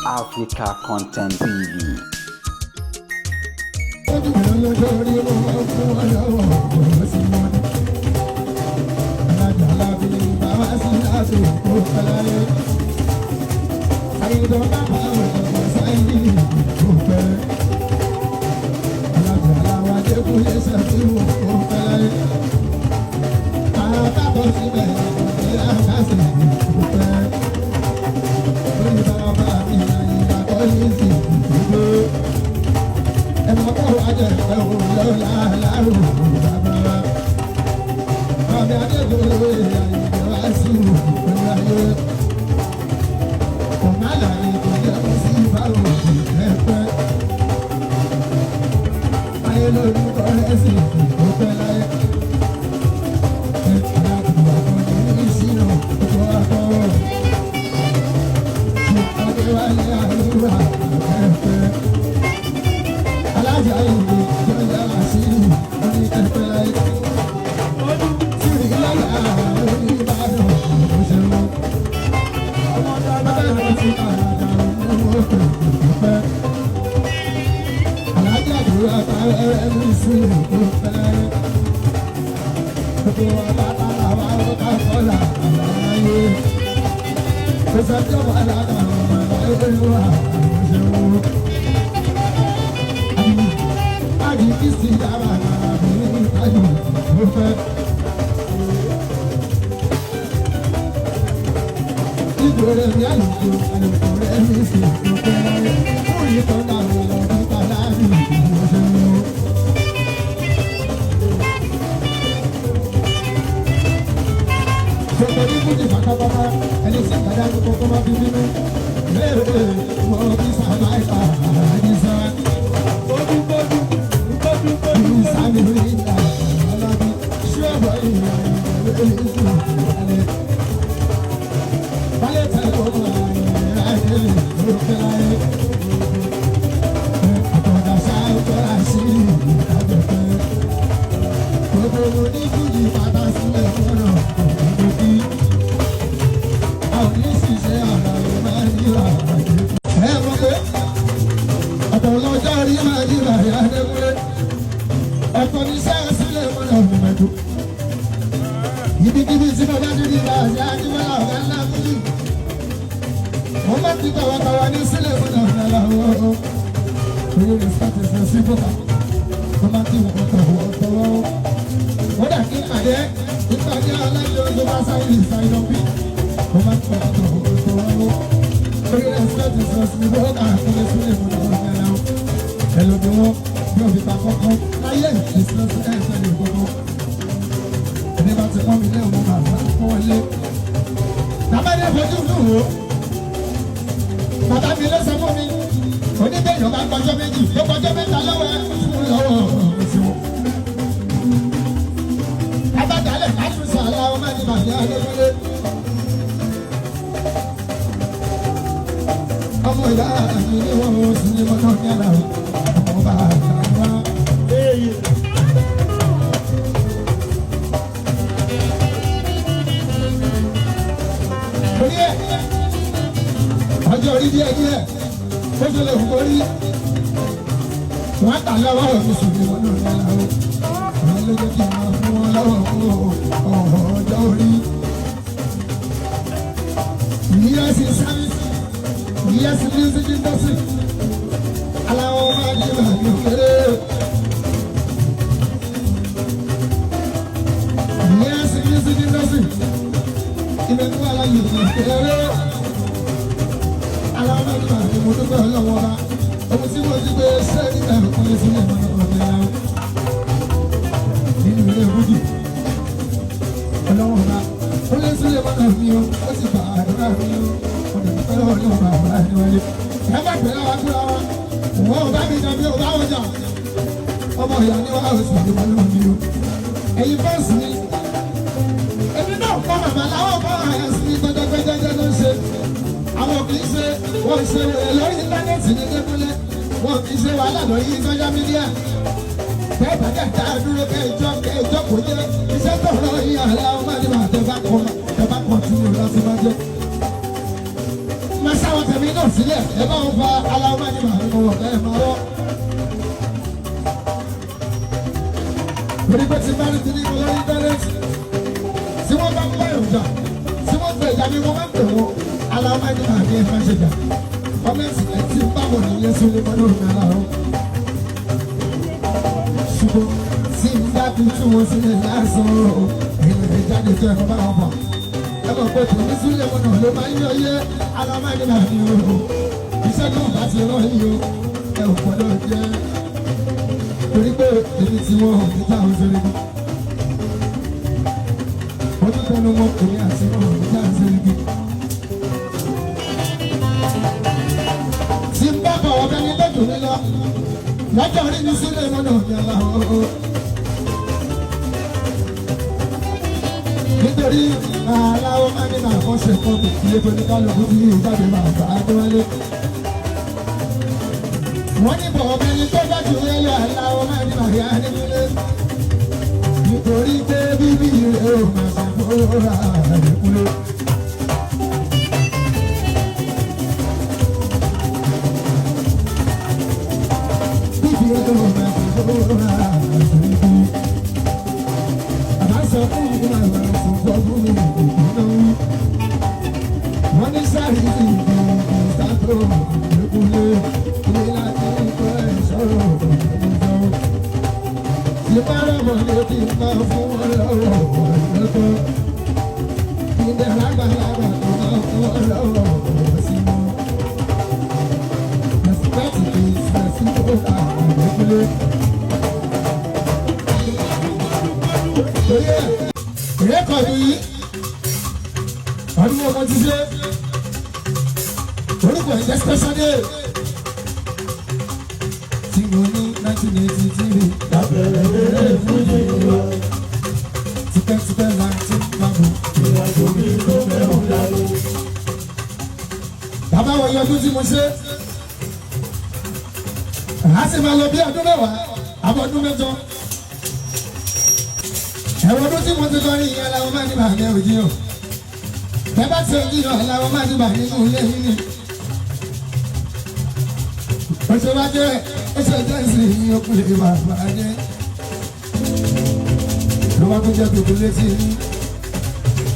Africa Content TV. tèmi náà sílẹ̀, ẹ bá ń fa aláwọ̀ máa ní màá mọ̀ ọ̀gá ẹ̀ máa rọ́. Torí pé ti bá rí ti ní ìwọ lórí íńtánẹ́ẹ̀tì, tí wọ́n bá ń bá ìjà, tí wọ́n pè ìjà mi, wọ́n máa ń pè wọ́n aláwọ̀ máa ní màá ní ẹ̀ máa ṣe jà. Kọ́mẹ́ǹtì ẹ̀ ti ń bá wọn nìyẹn sílé mọ́ lórí mi aláwọ̀. Ṣùgbọ́n tí n bá fi tú wọn sílẹ̀ lásán o, èyí lè jáde tó ẹ̀kọ́ bá wọn bọ̀. Ẹ mọ̀ pé tèmi sílẹ̀ wọn náà ló máa ń yọ yé alámánìlá ni o. Iṣẹ́ náà bá ti rán yìí o, ẹ ò gbọ́dọ̀ jẹ́. Torí pé èmi tí wọ́n ò ní táwọn sórí mi. Mo tún tẹnu mọ́ èmi àti wọn ò ní táwọn sórí mi. Tí n bá bọ̀ ọ̀bẹ ní lọ́dún mi lọ, lọ́jọ́ orí mi sílẹ̀ mọ́nà òní ọ̀la o. Nítorí aláwọ̀ máa ní màá kọ́ ṣe kọ́ mi ilé tó ní kálukú tí yìí jáde máa bá a dúró. Wọ́n ní bọ̀ ọ̀bẹ ní tó bá jù lọ aláwọ̀ máa ní màá yá nílé. Nítorí pé bíbí rẹ̀ ò máa ṣe fúnra rẹ̀ kúlé. Bíbí rẹ̀ ò máa ṣe fúnra rẹ̀ kúlé. Bàbá sọ fún mi màmá sọ fún mi ìgbóná wí. Wọ́n ní sáré ìdí ìsàtò ìgbókúlé ilé láti kọ́ ẹ̀ sọ̀rọ̀ ìgbóná. Tí bá rọ̀mọ̀ lé kí n máa fún wọn lọ́wọ́ lọ́tọ́. Ìdẹ̀rẹ̀ àgbàlagbà tó máa fún wọn lọ́wọ́ sí wọn. Respect is reciprocal ìgbókúlé. Torí ẹ̀ rẹ́kọ̀dù yìí ọdún ọmọ ti ṣe orúkọ ìjẹ́ special day tí mo ní 1983 Lábẹ́rẹ́ eré fújì wa, tipẹ́tipẹ́ la ti ń bá bọ̀. ìrìnàjò mi ló mẹ́rùn dání. Bàbá wọ iye ọdún tí mo ṣe, a sì máa lọ bí ọdún 10 àbọ̀ ọdún 8. Ẹ̀rọ ọdún tí mo ti kọ́ ní ìyẹn làwọn máa ní bàbá ẹ̀ òjì o. Bẹ́ẹ̀ bá ti ń yọ làwọn máa ní bàbá nínú ilé yìí ni. Oṣù wa jẹ́ oṣù jẹ́ ìsìn yìí ó kúlẹ̀ bàbá jẹ́. Ló bá tún jẹ́ tuntun létí yín.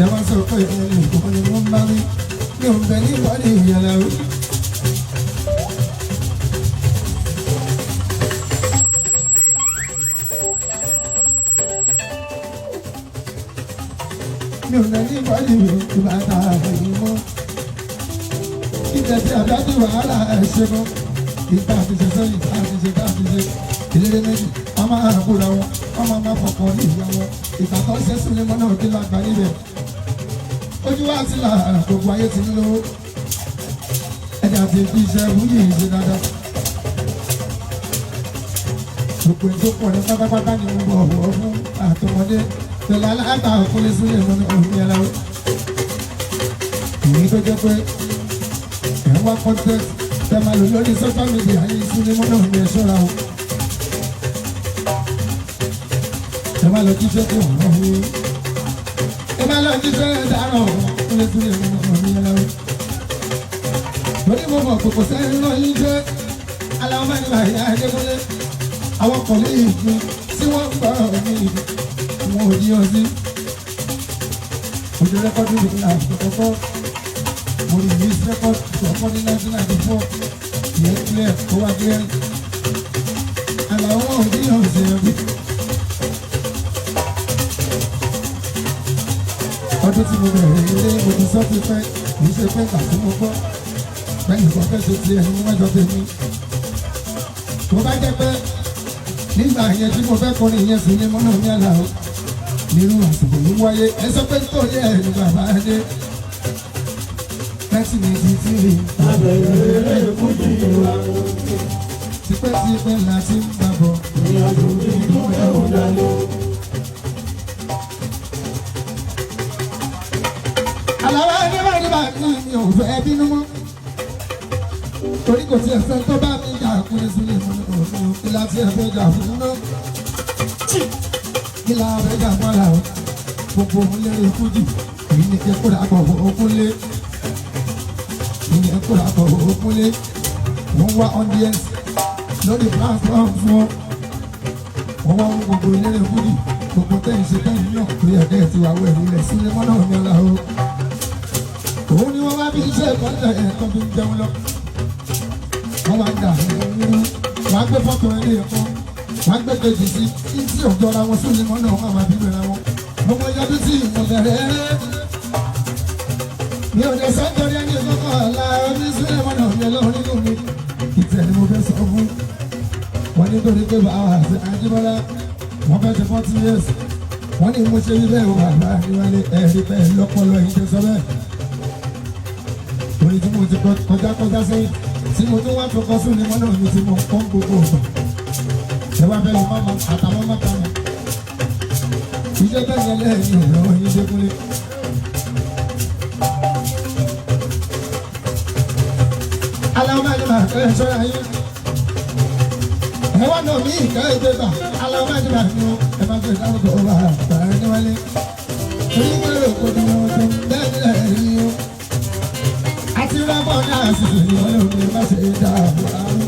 Ẹ wá sọ pé ẹni ìkókó ni wọ́n bá mi. Mi ò bẹ ní ìwádìí ìyẹn lẹ́rú. Mi ò lè ní ìwádìí ìbàdàn àìmọ́. Ìjẹ́ tí àbá ti wàhálà ẹ̀ ṣe mọ́. Ìgbà àti ṣe sẹ́yìn, ìgbà àti ṣe, ìgbà àti ṣe. Ìlérí méjì, wọ́n máa búra wọn, wọ́n máa máa fọkàn ní ìyá wọn. Ìgbà tó ṣe sùn ní mọ́ náà kí lágbà níbẹ̀. Ojú wa ti là gbogbo ayé ti ń lówó. Ẹni àti fi iṣẹ́ wúyì ṣe dáadáa. Gbogbo ètò pọ̀ ní pátápátá ni mo bọ̀ wọ́ fún àtọmọdé. Pẹ̀lú alága òkúlé sílẹ̀ mọ́ ní òun yẹn lọ́wọ́. Èyí tó jẹ́ pé ẹ̀ ń wá content tẹ́ máa lò lórí social media yìí sílẹ̀ mọ́ náà ní ẹ ṣọ́ra o. Ẹ máa lọ jíṣẹ́ tó wọ́n wí. Ẹ máa lọ jíṣẹ́ dáràn òkúlé sílẹ̀ mọ́ ní òun yẹn lọ́wọ́. Torí mo mọ̀ kòkò sẹ́yìn náà yín jẹ́ aláwọ̀ máa ní bàyá Adékúnlé. Àwọn kọ̀lé ìgbín tí wọ́n ń gbọ́ mi wọn ò ní ọtí. Ojú rẹ́kọ́dù mi là àkọ́kọ́. Mo rí ní rẹ́kọ́dù àkọ́kọ́ ní 1994. Ìyẹn clear ó wá clear. Àlàó wọn ò ní ọ̀sẹ̀ ẹ̀bí. Ọdún tí mo bẹ̀rẹ̀ ilé mo ti sọ ti pẹ́, kì í ṣe pé ìgbà tí mo gbọ́. Bẹ́ẹ̀ni kan fẹ́ ṣe tiẹ̀ ní mẹ́jọ tèmi. Tó bá jẹ́ pé nígbà yẹn tí mo fẹ́ kọrin yẹn sí ní mọ́nà ní àlàó nírú àsìkò yìí wáyé ẹ sọ pé nítorí ẹ ní bàbá dé 1983 Lábẹ́rẹ́ eré fújì wa, tipẹ́tipẹ́ la ti ń bá bọ̀. ìrìnàjò mi ló mẹ́rùn dání. Àlàó ẹni bá ní bàbá mi ò fẹ́ bínú mọ́. Torí kò tiẹ̀ fẹ́ tó bá mi jà kúlẹ̀ sílẹ̀ mọ́ ní òun kí la tiẹ̀ fẹ́ jà fún náà. Kí la fẹ́ jà fún àlàó gbogbo òun lérè fújì èyí ni kí kóra gbọ̀ fún okúnlé. yẹn kóra kọ̀ òkúnlé wọ́n wá audience lórí platform fún ọ. Wọ́n wá ń gbogbo eléré fújì gbogbo tẹ́yìn ṣe tẹ́yìn náà pé ẹ̀dẹ́ ti wà wẹ̀ nílẹ̀ sílé mọ́nà mi ọ̀la o. Òun ni wọ́n wá bí iṣẹ́ ìkọ́lẹ̀ ẹ̀kọ́ fi ń jẹun lọ. Wọ́n wá ń dà wọ́n á gbé fọ́tò ilé ẹ̀kọ́ wọ́n á gbé kejì sí tí òjọra wọn sílé mọ́nà wọn máa bí wẹ̀ra wọn. Gbogbo yọdún tí ìmọ̀lẹ̀ rẹ̀ mi ò lè sọ nítorí ẹni kọ́kọ́ ọ̀la omi sílẹ̀ mọ́nà mi ọlọ́run nínú mi. Ìtẹ̀ ni mo fẹ́ sọ fún wọn nítorí pé bàbá àti Ajíbọ́lá wọ́n fẹ́ ṣe 40 years. Wọ́n ní mo ṣe wíbẹ̀ o bàbá Adéwálé ẹ̀rí bẹ́ẹ̀ lọ́pọ̀lọ́ yìí tó sọ bẹ́ẹ̀. Orin tí mo ti kọjá kọjá sẹ́yìn tí mo tún wá tó kọ́ sún ni mọ́nà mi tí mo kọ́ gbogbo ọ̀gbà. Ẹ wá bẹ́ẹ̀ mọ́ àtàwọn mọ́ta mọ́. Iṣẹ́ bẹ́ẹ̀ yẹn lẹ́yìn ọ̀rọ̀ yín Dékúnlé. Aláwọ̀ ẹ ṣọ́ra yín. Ẹ wá nà mí ìkẹ́ ìjọba. Aláwọ̀ ní o. Ẹ má fẹ́ dárúkọ ọba àgbàrá níwálé. Onígbèrè kò ní wọn tó bẹ́ẹ̀ nílẹ̀ rí o. Àti rábọ̀ náà sì ní wọn lòdì má ṣe dá àwọn.